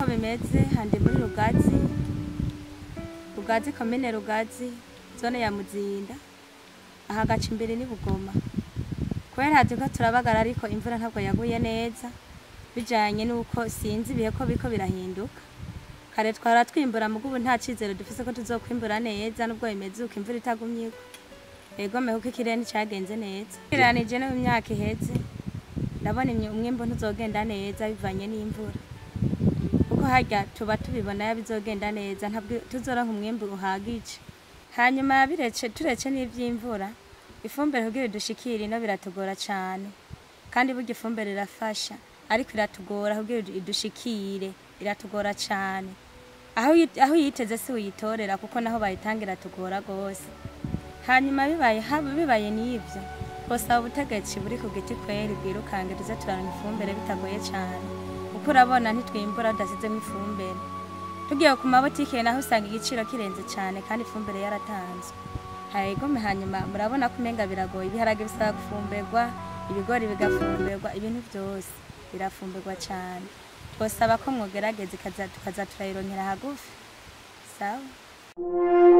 Bimeze handi muri Rugazi, Rugazi komine Rugazi, zone ya Muzinda, aha gaca imbere ni Bugoma. Kubera turiko turabagara ariko imvura ntabwo yaguye neza, bijanye nuko sinzi ibihe ko biriko birahinduka. Kare twara twimbura muga ubu nta cizere dufise ko tuzokwimbura neza nubwo bimeze uko imvura itagumye igwa. Egome kuko ikirere nticagenze neza. Ugereranije no mu myaka iheze, ndabona umwimbu ntuzogenda neza bivanye n'imvura. Kuko harya tuba tubibona bizogenda neza, ntabwo tuzoronka umwimbu uhagije. Hanyuma birece turece n'ivy'imvura, ifumbire kugira idushikire ino biratugora cane. Kandi burya ifumbire irafasha, ariko iratugora kugira idushikire, iratugora cane. Aho uyiteze si uyitorera kuko naho bayitanga iratugora gose. Hanyuma bibaye n'ivyo, twosaba ubutegetsi buri ku giti kweri bwirukange tuze turaronka ifumbire bitagoye cane. Kuko urabona ntitwimbura tudasizemwo ifumbire. Tugiye ku mabotike naho usanga igiciro kirenze cane kandi ifumbire yaratanzwe. Hegome hanyuma murabona ko umenga biragoye, ibiharage bisaba gufumberwa, ibigori bigafumberwa, ibintu vyose birafumberwa cane. Twosaba ko mwogerageza tukaza turayironkera hagufi. Sawa.